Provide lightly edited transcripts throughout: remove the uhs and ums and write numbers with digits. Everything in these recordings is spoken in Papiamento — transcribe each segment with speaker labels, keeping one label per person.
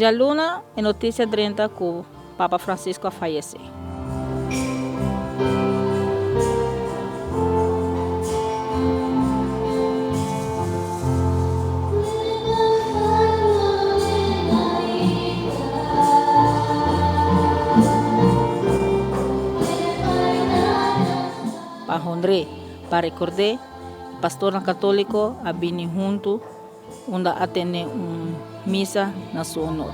Speaker 1: Djaluna e notisia drenta ku Papa Francisco a fayesé. Pa honr'é, pa rekord'é, e pastornan katóliko a bini huntu unda a tene un misa na su honor.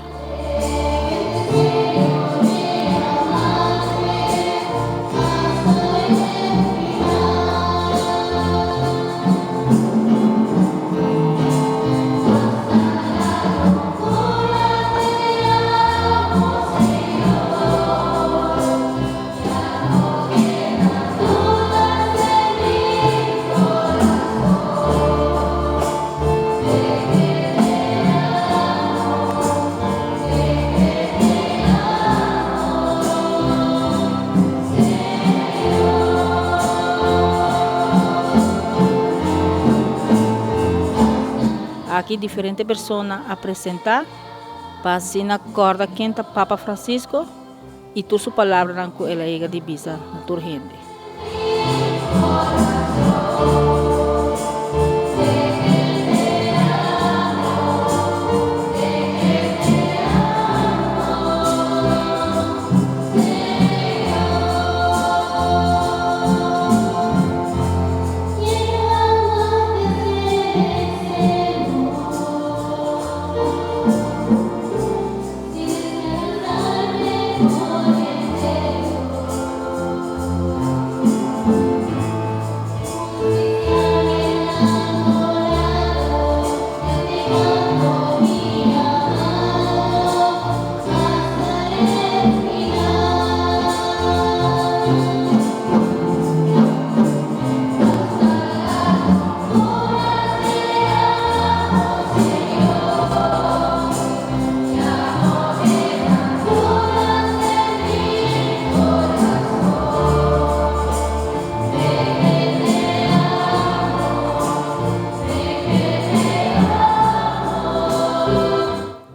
Speaker 1: Aki diferente persona a presenta pa asina corda ken ta Papa Francisco. I tur su palabranan ku el a yega di bisa na tur hende.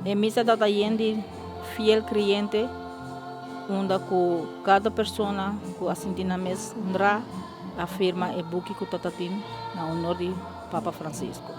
Speaker 1: E misa ta ta yen di fiel creyente unda cu cada persona cu a sinti nan mes honra a firma e buki cu ta ta tin na honor di Papa Francisco.